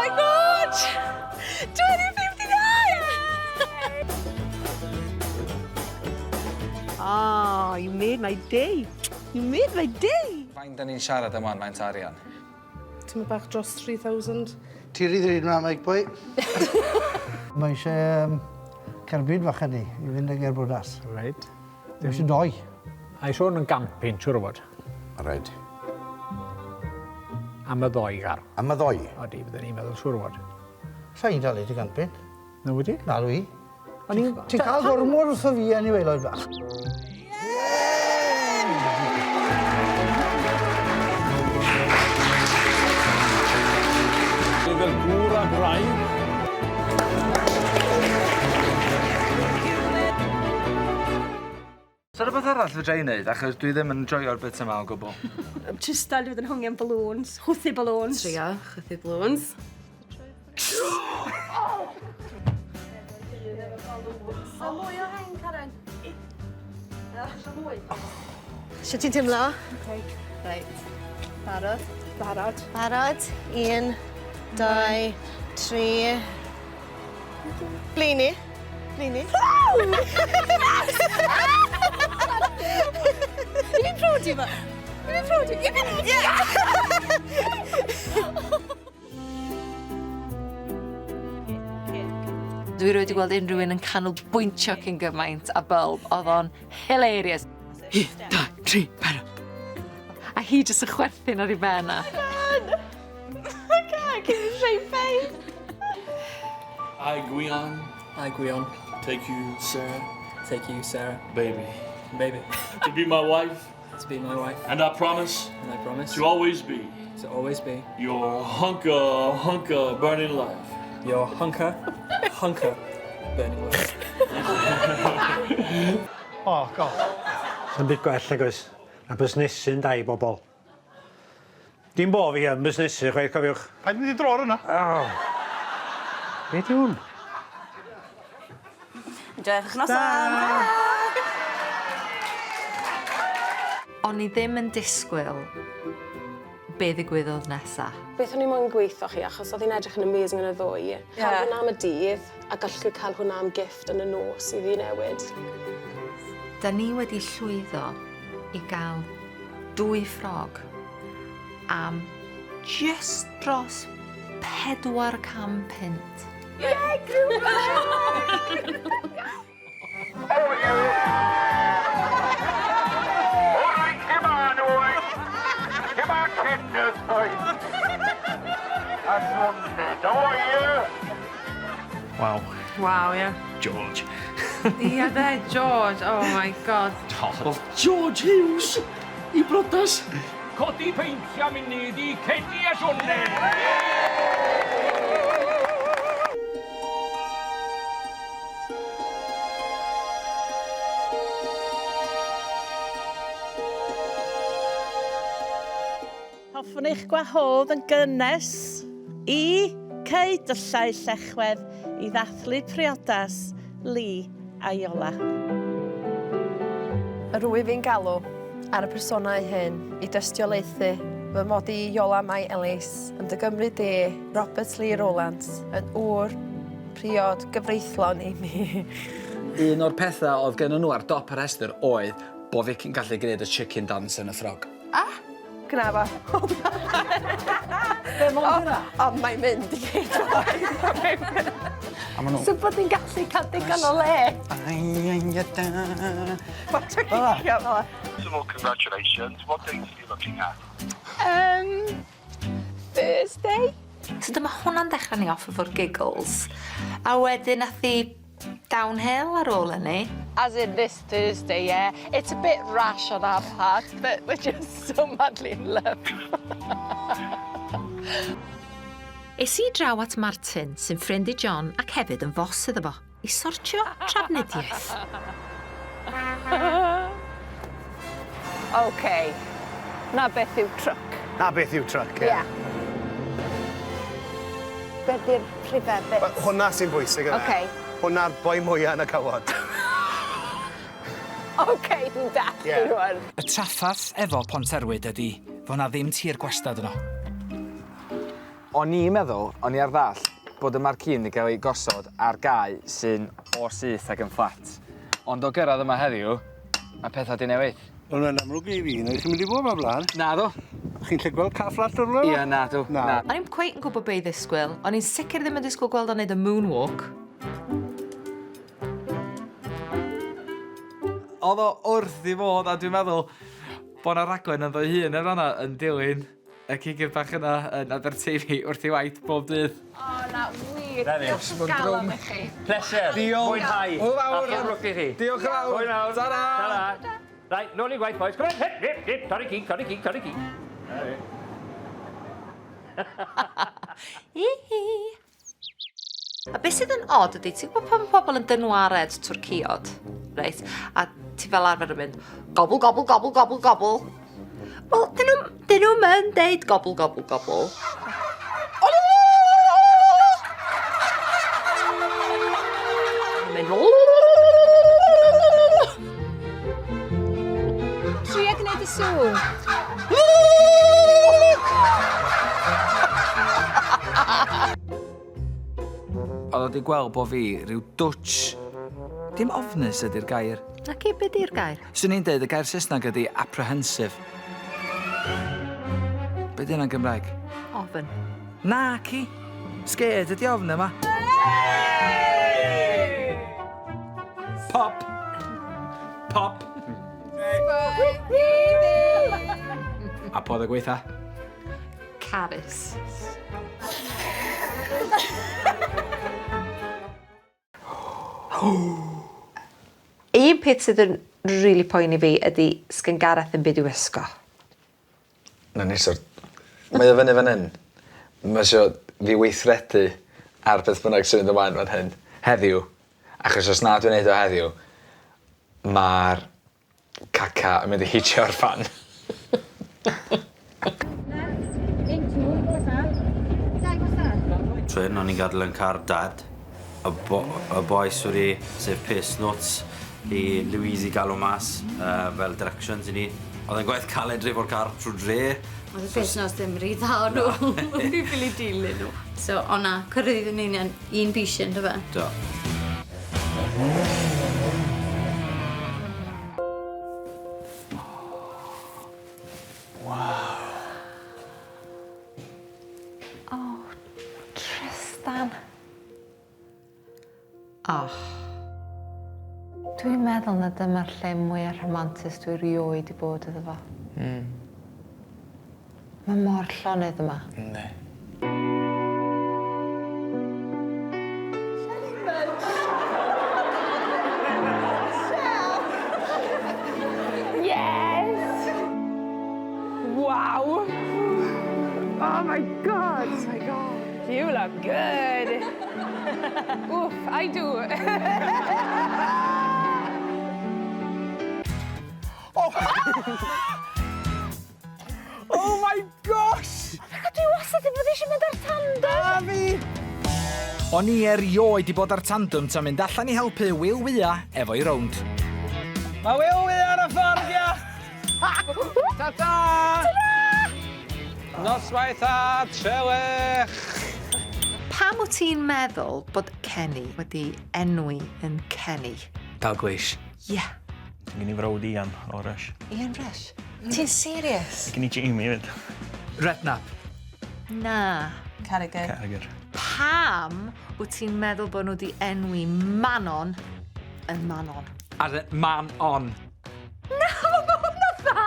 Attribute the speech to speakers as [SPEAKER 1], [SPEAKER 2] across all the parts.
[SPEAKER 1] my god! 2059! Oh, you made my day. You made my day.
[SPEAKER 2] Faint da ni'n siarad am wan, faint arian?
[SPEAKER 3] Tyma bach dros 3,000.
[SPEAKER 4] Ti ry ddrud 'na, Mike boy. Mae eisiau um, cerbyd fach ni i fynd ag e'r brodas.
[SPEAKER 5] Reit.
[SPEAKER 4] Mae eisiau doi.
[SPEAKER 5] A i sôn yn gamping, siwr o fod.
[SPEAKER 6] Reit.
[SPEAKER 5] Am y ddoi gar.
[SPEAKER 6] Am y ddoi?
[SPEAKER 5] Odi, byddwn ni'n meddwl siwr o fod.
[SPEAKER 4] Sa i'n talu ti gamping.
[SPEAKER 5] Na wedi?
[SPEAKER 4] Na dwi.
[SPEAKER 5] O'n i'n...
[SPEAKER 4] Ti'n cael gormod wrtho fi anyway, Lloyd bach.
[SPEAKER 7] Ni fel gŵr a gwraig.
[SPEAKER 2] So rhywbeth arall fedra i wneud, achos dwi ddim yn joio'r bit yma o gwbl.
[SPEAKER 1] Trystan wedi bod yn hongian balloons, chwythu balloons.
[SPEAKER 3] Trio, chwythu balloons.
[SPEAKER 1] O, mwy o rhain, Karen.
[SPEAKER 8] Sut ti'n teimlo?
[SPEAKER 1] Okay.
[SPEAKER 8] Reit.
[SPEAKER 1] Barod. Barod.
[SPEAKER 8] Barod? Un, dau, tri. Blini. Blini.
[SPEAKER 1] Fi'n prodi ma. Fi'n prodi. Fi'n prodi.
[SPEAKER 9] Dwi rioed 'di gweld unrhyw un yn canolbwyntio cyn gymaint a bulb. Oedd o'n hilarious. Un, dau, tri, pedwar. A hi jyst yn chwerthin ar ei ben a.
[SPEAKER 1] I can't keep a straight face.
[SPEAKER 7] I, Gwion.
[SPEAKER 10] I, Gwion.
[SPEAKER 7] Take you, Sarah.
[SPEAKER 10] Take you, Sarah.
[SPEAKER 7] Baby.
[SPEAKER 10] Baby.
[SPEAKER 7] To be my wife.
[SPEAKER 10] To be my wife.
[SPEAKER 7] And I promise.
[SPEAKER 10] And I promise.
[SPEAKER 7] To always be.
[SPEAKER 10] To always be.
[SPEAKER 7] Your hunker, hunker, burning love.
[SPEAKER 10] Your hunker, hunker, burning love.
[SPEAKER 4] Oh, God.
[SPEAKER 5] Sa'm byd gwell nag oes, na busnesu'n da i bobl. Dim bo fi yn busnesu chwaith, cofiwch.
[SPEAKER 4] Paid mynd i dro ar hwnna.
[SPEAKER 5] Oh. Be di hwn?
[SPEAKER 1] Diolch noson.
[SPEAKER 9] O'n i ddim yn disgwyl be ddigwyddodd nesa.
[SPEAKER 3] Beth o'n i moyn gweithio chi, achos oedd hi'n edrych yn amazing yn y ddwy. Yeah. Cael hwnna am y dydd, a gallwch chi cael hwnna am gift yn y nos i fi newid.
[SPEAKER 9] Da ni wedi llwyddo i gael dwy ffrog am just dros 400 punt.
[SPEAKER 1] Yeah, grwp!
[SPEAKER 7] Waw.
[SPEAKER 3] Waw, ie.
[SPEAKER 7] George.
[SPEAKER 3] Ie, de, George. Oh my god.
[SPEAKER 7] Oedd George Hughes i brodas. Codi peintia munud i Kenny a Sioned.
[SPEAKER 1] Hoffwn eich gwahodd yn gynnes i Cei Dyllau Llechwedd i ddathlu priodas Lee a Iola.
[SPEAKER 11] Yr wyf fi'n galw ar y personau hyn i dystiolaethu fy mod i, Iola Mai Ellis, yn dy gymryd di, Robert Lee Rowlands, yn ŵr priod gyfreithlon i mi.
[SPEAKER 2] Un o'r pethau oedd gen nhw ar dop y rhestr oedd bo Vicky'n gallu gwneud y chicken dance yn y ffrog.
[SPEAKER 11] Ah! Gwna fo.
[SPEAKER 2] Be mond hynna?
[SPEAKER 11] Ond mae'n mynd i gyd
[SPEAKER 2] A ma' nhw...
[SPEAKER 11] So bod ni'n gallu cael digon o le. Watch o cicio fel 'a.
[SPEAKER 12] First of all, congratulations. What date are you looking at?
[SPEAKER 11] Thursday?
[SPEAKER 9] So dyma hwnna'n dechrau ni off efo'r giggles. A wedyn nath hi downhill ar ôl hynny.
[SPEAKER 11] As in this Thursday, yeah. It's a bit rash on our part, but we're just so madly in love.
[SPEAKER 9] Es i draw at Martin, sy'n ffrind i John ac hefyd yn fos iddo fo, i sortio trafnidiaeth.
[SPEAKER 11] OK. Na beth yw truck.
[SPEAKER 4] Na beth yw truck, ie.
[SPEAKER 11] Yeah. Be di'r rhifau bit?
[SPEAKER 4] Wel, Hwnna sy'n bwysig yna.
[SPEAKER 11] Ocê.
[SPEAKER 4] Hwnna'r boi mwya yn y cawod.
[SPEAKER 11] OK, dwi'n dallt
[SPEAKER 4] Ie.
[SPEAKER 11] yeah. rwan.
[SPEAKER 2] Y traffarth efo Ponterwyd ydi fo' 'na ddim tir gwastad yno. O'n i'n meddwl, o'n i ar ddall, bod y marquee yn cael ei gosod ar gae sy'n o syth ac yn fflat. Ond o gyrraedd yma heddiw, mae pethau di newid.
[SPEAKER 4] Wel, mae'n amlwg i fi, neu chi'n mynd i bod yma blaen.
[SPEAKER 2] Naddo.
[SPEAKER 4] Chi'n lle gweld caff fflat o'r rhywle?
[SPEAKER 2] Ie, nadw.
[SPEAKER 4] Na.
[SPEAKER 9] O'n i'm cweit yn gwybod be i ddisgwyl. O'n i'n sicr ddim yn disgwyl gweld o'n neud y moonwalk.
[SPEAKER 2] Oedd o wrth i fodd, a dwi'n meddwl bod 'na raglen ynddo'i hun yn fan'na yn dilyn y cigydd bach yna yn Aberteifi wrth ei waith bob dydd.
[SPEAKER 9] O na, wir. Diolch o galon i chi.
[SPEAKER 7] Pleser.
[SPEAKER 2] Diolch.
[SPEAKER 7] Mwynhau.
[SPEAKER 2] Hwyl fawr.
[SPEAKER 7] A pob lwc i chi.
[SPEAKER 2] Diolch yn fawr.
[SPEAKER 7] Hwyl fawr.
[SPEAKER 2] Ta-ra.
[SPEAKER 7] Ta-ra. Right, nôl i gwaith, boys. Come on, hip, hip, hip. Torri cig, torri cig, torri cig.
[SPEAKER 9] Hi hi. A beth sydd yn odd ydy, ti'n gwybod pan mae pobl yn dynwared twrcïod, reit, a ti fel arfer yn mynd, gobl, gobl, gobl, gobl, gobl. Wel, dyn nhw, dyn nhw'm yn deud gobl, gobl, gobl. Mae'n mynd...
[SPEAKER 6] Tria gwneud y sŵn.
[SPEAKER 2] Oedd o 'di gweld bo' fi ryw dwtsh, dim ofnus ydi'r gair.
[SPEAKER 9] Naci, be' 'di'r gair?
[SPEAKER 2] Swn i'n deud y gair Saesneg ydi apprehensive. Be' 'di hynna'n Gymraeg?
[SPEAKER 9] Ofn.
[SPEAKER 2] Naci! Scared ydi ofn yma. Pop! Pop! A po oedd y gweitha?
[SPEAKER 9] Carys. Un peth sydd yn rili poeni fi ydi sgin Gareth ddim byd i wisgo.
[SPEAKER 2] Na ni sort... Mae o fyny fan 'yn. Ma' isio fi weithredu ar beth bynnag sy'n mynd ymlaen fan hyn heddiw achos os na dwi'n neud o heddiw ma'r caca yn mynd i hitio'r fan.
[SPEAKER 13] Trên o'n i'n gadael yn car dad. Y bo- y bois wedi sef pace notes i Louise i galw mas yy fel directions i ni. O'dd e'n gwaith caled dreifo'r car trw dre.
[SPEAKER 6] O'dd y pace notes ddim rhy dda o'n nhw. Fi ffili dilyn nhw. So o na, cyrraeddon ni yn un bishyn do fe?
[SPEAKER 13] Do.
[SPEAKER 2] Waw.
[SPEAKER 9] O, Trystan. Och. Dwi'n meddwl na dyma'r lle mwya rhamantus dwi rioed 'di bod iddo fo.
[SPEAKER 10] Hmm.
[SPEAKER 9] Ma' mor llonydd yma.
[SPEAKER 10] Yndi.
[SPEAKER 11] Yes! Wow! Oh my god! Oh my god. You look good. Oof, I do.
[SPEAKER 2] Oh! Oh my gosh!
[SPEAKER 9] Oh my god, dwi wastad 'di bod eisiau mynd ar tandem!
[SPEAKER 2] A fi! O'n i erioed 'di bod ar tandem tan mynd allan i helpu Wil Wya efo'i rownd. Mae Wil Wya ar y ffordd, ia! Ta-ta!
[SPEAKER 9] Ta-ra!
[SPEAKER 2] Noswaith dda, Trelech!
[SPEAKER 9] Pam wyt ti'n meddwl bod Kenny wedi enwi yn Kenny?
[SPEAKER 10] Dalgliesh.
[SPEAKER 9] Ie.
[SPEAKER 14] Gen i frawd Ian o Rush.
[SPEAKER 9] Ian Rush? Ti'n serious?
[SPEAKER 14] Gen i Jamie 'fyd.
[SPEAKER 2] Redknapp.
[SPEAKER 9] Na.
[SPEAKER 11] Carragher.
[SPEAKER 14] Carragher.
[SPEAKER 9] Pam wyt ti'n meddwl bod nhw wedi enwi Manon yn Manon?
[SPEAKER 2] As in, man on.
[SPEAKER 9] Na, ma' hwnna dda!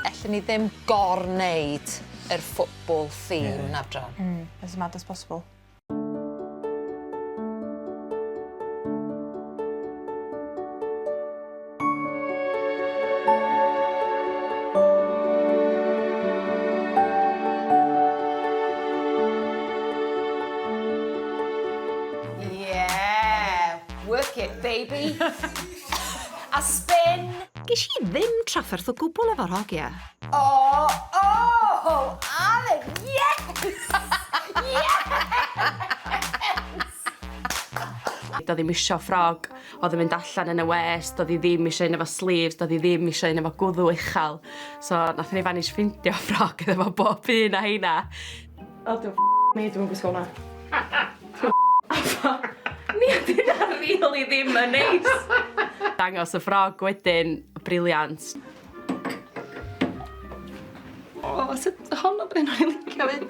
[SPEAKER 9] Ellen ni ddim gor-wneud yr football theme yeah. na dron.
[SPEAKER 11] As mad as possible.
[SPEAKER 6] Yeah! Work it, baby! A spin!
[SPEAKER 9] Ges i ddim trafferth o gwbl efo'r hogia.
[SPEAKER 6] Oh, oh, Alan, yes! Yes!
[SPEAKER 3] Doedd ddim isio ffrog, oedd yn mynd allan yn y west, doedd hi ddim eisiau un efo sleeves, doedd hi ddim eisiau un efo gwddw uchel. So nathon ni manage ffindio ffrog iddo fo bob un a heina. O, dwi'n me, dwi'n gwisgo hwnna. Ni oedd hynna really ddim yn neis. Dangos y ffrog wedyn, brilliant. O, sut hon o bryn o'n i'n licio fyd.